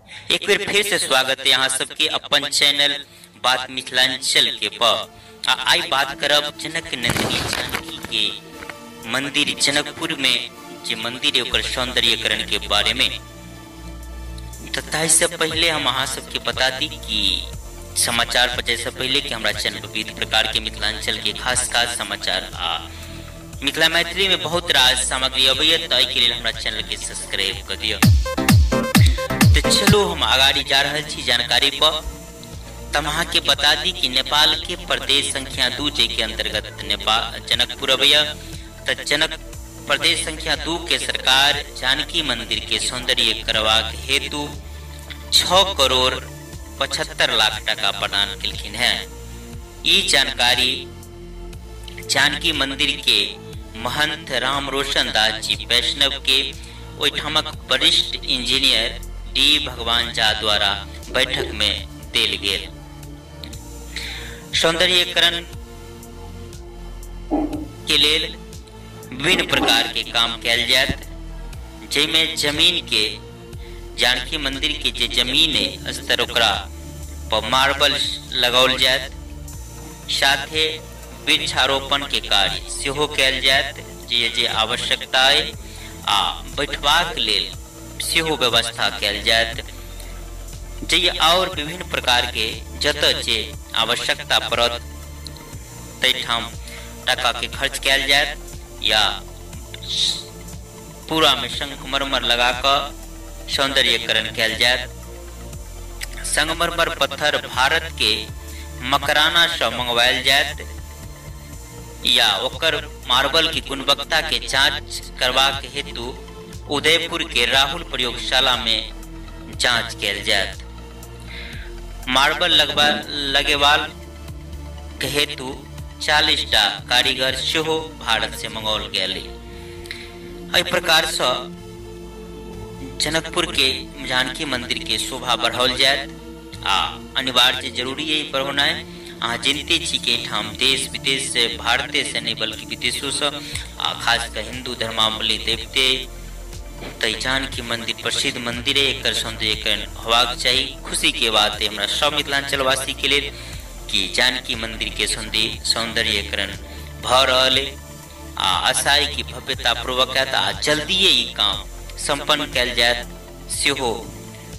एक बेर फिर से स्वागत है अहाँ सबके अपन चैनल बात मिथिलांचल के पर। आ आई बात करब जनक नंदिनी जानकी के मंदिर जनकपुर में जे मंदिर है ओकर सौंदर्यकरण के बारे में। तो ताहि से पहले हम अहाँ सबके बता दी कि समाचार पर जैसे पहले कि हमरा चैनल पर विविध प्रकार के मिथिलांचल के खास खास समाचार आ मिथिला मैथिली में बहुत रास सामग्री अबैया, तो एहि के लेल हमरा चैनल के सब्सक्राइब कर दियौ। तो चलो हम अगाड़ी जा रहल छी जानकारी पर। तब अहाँ के बता दी कि नेपाल के प्रदेश संख्या 2 जे के अंतर्गत नेपाल जनकपुर अबैया। तो जनक प्रदेश संख्या 2 के सरकार जानकी मंदिर के सौंदर्य करबाक हेतु 6 करोड़ 75 लाख टका प्रदान केलखिन हैं। ई जानकारी जानकी मंदिर के महंत राम रोशन दास जी वैष्णव के ओहिठामक वरिष्ठ इंजीनियर डी भगवान झा द्वारा बैठक में देल गेल। सौंदर्यकरण के लेल विभिन्न प्रकार के काम कयल जायत, जाहिमे जमीन के जानकी मंदिर के जे जमीन है स्तर ओकरा पर मार्बल लगाओल जायत, साथे वृक्षारोपण के कार्य सेहो कयल जायत जे जे आवश्यकता है, आ बैठबाक लेल सेहो व्यवस्था कयल जायत, जे और विभिन्न प्रकार के जतऽ जे आवश्यकता पड़त ताहिठाम टका के खर्च कयल जायत, या पूरा में संगमरमर लगा कऽ सौंदर्यकरण कयल जायत। संगमरमर पत्थर भारत के मकराना से मंगवायल जायत या ओकर मार्बल की गुणवत्ता के जांच करबाक हेतु उदयपुर के राहुल प्रयोगशाला में जांच कयल जायत। मार्बल लगेवाल के हेतु 40 टा कारीगर सेहो भारत से मंगाओल गेल। एहि प्रकार से जनकपुर के जानकी मंदिर के शोभा बढ़ाओल जायत आ अनिवार्य जरूरी है बढ़ौनाइ। अहाँ जनते छी कि एहिठाम देश विदेश से भारते से नहीं बल्कि विदेशों से आ खास कर हिंदू धर्मावलंबी देवते तो जानकी मंदिर प्रसिद्ध मंदिर है, एकर सौंदर्यकरण होबाक चाही। खुशी के बात है हमरा सब मिथिलांचलवासी के लेल कि जानकी मंदिर के सौंदर्यकरण भऽ रहल है आ आशा है कि भव्यतापूर्वक हैत आ जल्दिए ई काम सम्पन्न कयल जायत सेहो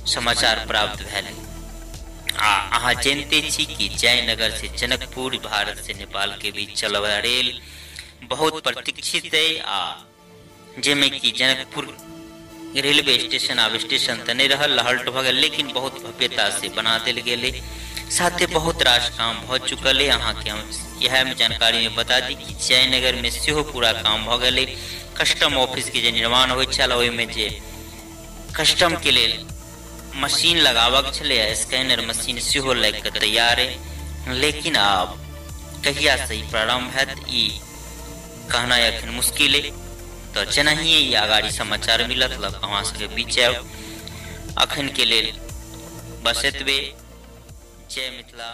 समाचार प्राप्त भेल। आ अहाँ जानते छी कि जयनगर से जनकपुर भारत से नेपाल के बीच चलवला रेल बहुत प्रतीक्षित है आ जाहिमे कि जनकपुर रेलवे स्टेशन आब स्टेशन तऽ नहीं रहल, हल्ट भऽ गेल, लेकिन बहुत भव्यता से बना देल गेल है। साथे बहुत रास काम भऽ चुकल है। अहाँके हम इएह में जानकारी में बता दी कि जयनगर में सेहो पूरा काम भऽ गेल है। कस्टम ऑफिस के जे निर्माण होइत छल ओहिमे जे कस्टम के लेल मशीन लगाबक छलै, स्कैनर मशीन सेहो लागि कऽ तैयार है, लेकिन आब कहिया से ई प्रारंभ हैत ई कहनाइ अखन मुश्किल है। तो जेनाहिए ई अगाड़ी समाचार मिलत लग अहाँ सबके बीच आयब। अखन के लेल बस एतबे। जय मिथिला।